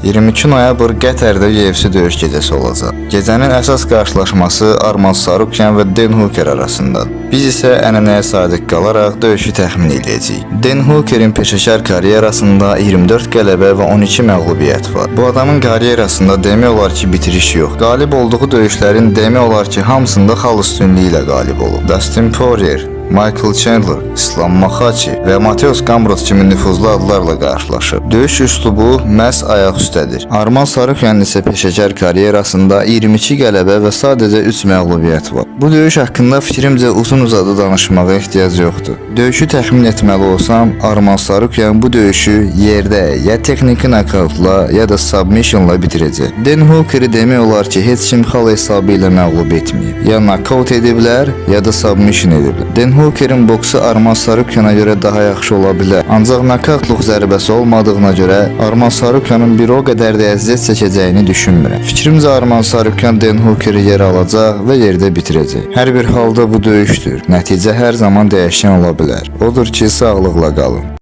22 noyabr Qətərdə UFC döyüş gecəsi olacaq. Gecənin əsas qarşılaşması Arman Sarukyan və Den Hooker arasındadır. Biz isə ənənəyə sadiq qalaraq döyüşü təxmin edəcəyik. Den Hookerin peşəkar karyerasında 24 qələbə və 12 məğlubiyyət var. Bu adamın karyerasında demək olar ki, bitiriş yox. Qalib olduğu döyüşlərin demək olar ki, hamısında xal üstünlüyü ilə qalib olub. Dustin Poirier, Michael Chandler, İslam Makhachev və Mateusz Gamrot kimi nüfuzlu adlarla qarşılaşıb. Döyüş üslubu məhz ayaq üstədir. Arman Sarukyan isə peşəkar karyerasında 22 qələbə və sadəcə 3 məğlubiyyət var. Bu döyüş haqqında fikrimcə uzun-uzadı danışmağa ehtiyac yoxdur. Döyüşü təxmin etməli olsam, Arman Sarukyan bu döyüşü yerdə ya texniki nokautla, ya da submissionla bitirəcək. Den Hookeri demək olar ki, heç kim xal hesabı ilə məğlub etməyib. Ya nokaut ediblər, ya da submission ediblər. Den Hookerin boksu Arman Sarukyana görə daha yaxşı ola bilər. Ancaq nokautluq zərbəsi olmadığına görə Arman Sarukyanın bir o qədər də əziyyət çəkəcəyini düşünmürəm. Fikrimcə, Arman Sarukyan Den Hookeri yerə alacaq və yerdə bitirəcək. Hər bir halda bu döyüşdür. Nəticə hər zaman dəyişkən ola bilər. Odur ki, sağlıqla qalın.